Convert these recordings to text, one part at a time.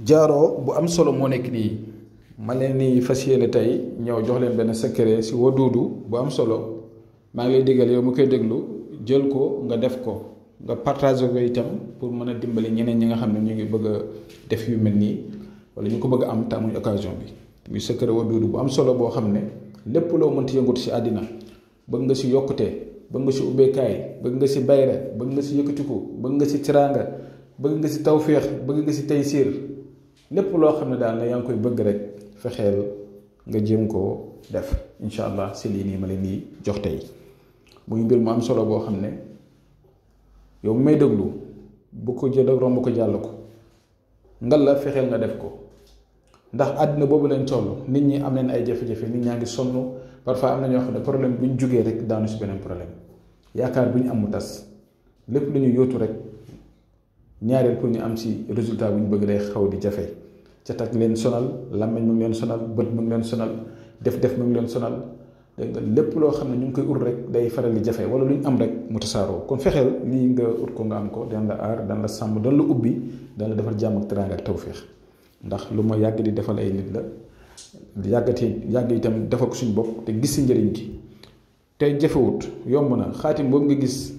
jaaro bu am solo moo nekk nii ma leen ni fas yéene tey ñëw jox leen benn secret si waduudu bu am solo maa ngi lay digal yow mu koy déglu jël ko nga def ko nga partager ko itam pour mën a dimbali ñeneen ñi nga xam ne ñu ngi bëgg a def yu mel nii wala ñu ko bëgg a am te amuñ occasion bi muy secret waduudu bu am solo boo xam ne lépp loo mënti yëngut si àddina bëgg nga si yokkute bëgg nga si ubbeekaay bëgg nga si bayre bëgg nga si yëkkatiku bëgg nga si tiraanga bëgg nga si tawféex bëgg nga si taysiir lépp loo xam ne daal na yaa ngi koy bëgg rek fexeel nga jéem koo def incha allah si lii nii ma leen di jox tey muy mbir mu am solo boo xam ne yow may déglu bu ko jël romb ko jàll ko ngal la fexeel nga def ko ndax àddina boobu lañ toll nit ñi am nañ ay jafe-jafe nit ñaa ngi sonn parfois am na ñoo xam ne problème bu ñu jugee rek daanu si beneen problème yaakaar bu ñu am mu tas lépp lu ñu yóotu rek ñaareel pour ñu am si résultat bu ñu bëgg day xaw di jafe ca tak leen sonal làmmiñ mu ngi leen sonal bët mu ngi leen sonal def mu ngi leen sonal dégg nga lépp loo xam ne ñu ngi koy ut rek day faral di jafe wala lu ñu am rek mu tasaaroo kon fexeel lii nga ut ko nga am ko dana la aar dana la sàmm dana la ubbi dana la defal jàmm ak teraanga ak tawféex ndax lu ma yàgg di defal ay nit la yàgg itam defal ko suñu bopp te gis si njëriñ gi tey jafewut yomb na xaatim boobu nga gis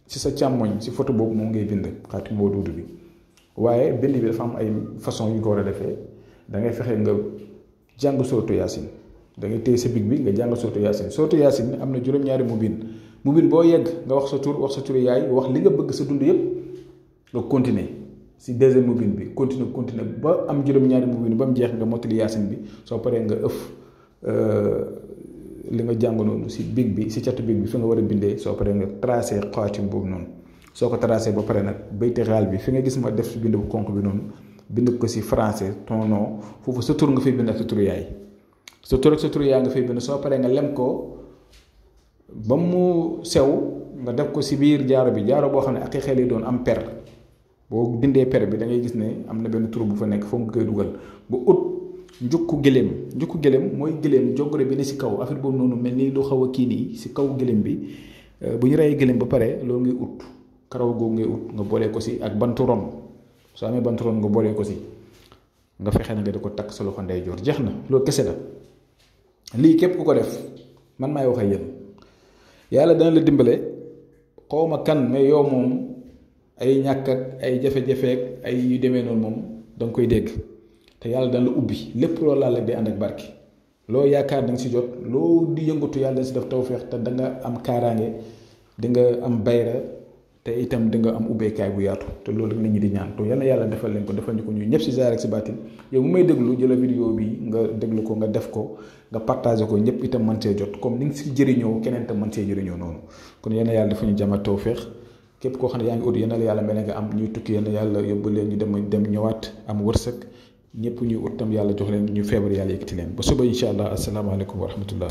ci sa càmmoñ ci photo boobu moom ngay bind xaatim waduudu bi waaye bind bi dafa am ay façon yu ñu ko war a defee da ngay fexe nga jàng sootu yaasin da ngay téye sa big bi nga jàng sootu yaasin am na juróom-ñaari mubin boo yegg nga wax sa tur wax sa turu yaay wax li nga bëgg sa dund yépp nga continuer si deuxième mubin bi continuer ba am juróom-ñaari mubin ba mu jeex nga mottali yaasin bi soo paree nga ëf li nga jàng noonu si big bi si catu big bi fi nga war a bindee soo paree nga tracé xaatim boobu noonu soo ko tracé ba pare nag bayti xaal bi fi nga gis ma def si bind bu konk bi noonu bind ko si français ton nom foofu sa tur nga fay bind ak sa turu yaay sa tur ak sa turu yaay nga fay bind soo paree nga lem ko ba mu sew nga def ko si biir jaaro bi jaaro boo xam ne ak i xel yi doon am per boo dindee per bi da ngay gis ne am na benn tur bu fa nekk foog nga koy dugal ba ut njukku gëléem mooy gëléem jongore bi ne si kaw affaire boobu noonu mel ni lu xaw a kii nii si kaw gëléem bi bu ñu reyee gëléem ba pare loolu ngay ut karaw googu ngay ut nga boolee ko si ak bantu ron soo amee bantu ron nga boolee ko si nga fexe na nga di ko takk sa loxo ndeyjoor jeex na loolu kese la lii képp ku ko def man maay wax ak yéen yàlla dana la dimbale xawma kan mais yow moom ay ñàkk ak ay jafe-jafe ak ay yu demee noonu moom danga koy dégg te yàlla dana la ubbi lépp loolu laa la day ànd ak barki loo yaakaar da nga si jot loo di yëngatu yàlla si def tawféex te da nga am kaaraange di nga am bayra te itam di nga am ubbeekaay bu yaatu te loolu nit ñi di ñaan to yal na yàlla defal leen ko defal ñu ko ñuy ñëpp si zaahir ak si baatin yow mu may déglu jëla vidéo bi nga déglu ko nga def ko nga partagé ko ñëpp itam mën see jot comme ni nga si jëriñoo keneen itam mën see jëriñoo noonu kon yal na yàlla dafa ñu jàmm tawféex képp koo xam ne yaa ngi ut yal na yàlla mel nga am ñuy tukki yal na yàlla yóbbu leen ñu dem ñëwaat am wërsëg ñëpp ñuy ut tam yàlla jox leen ñu feebar yàlla yëkkati leen ba suba incha allah asalaamaaleykum wa rahmatullah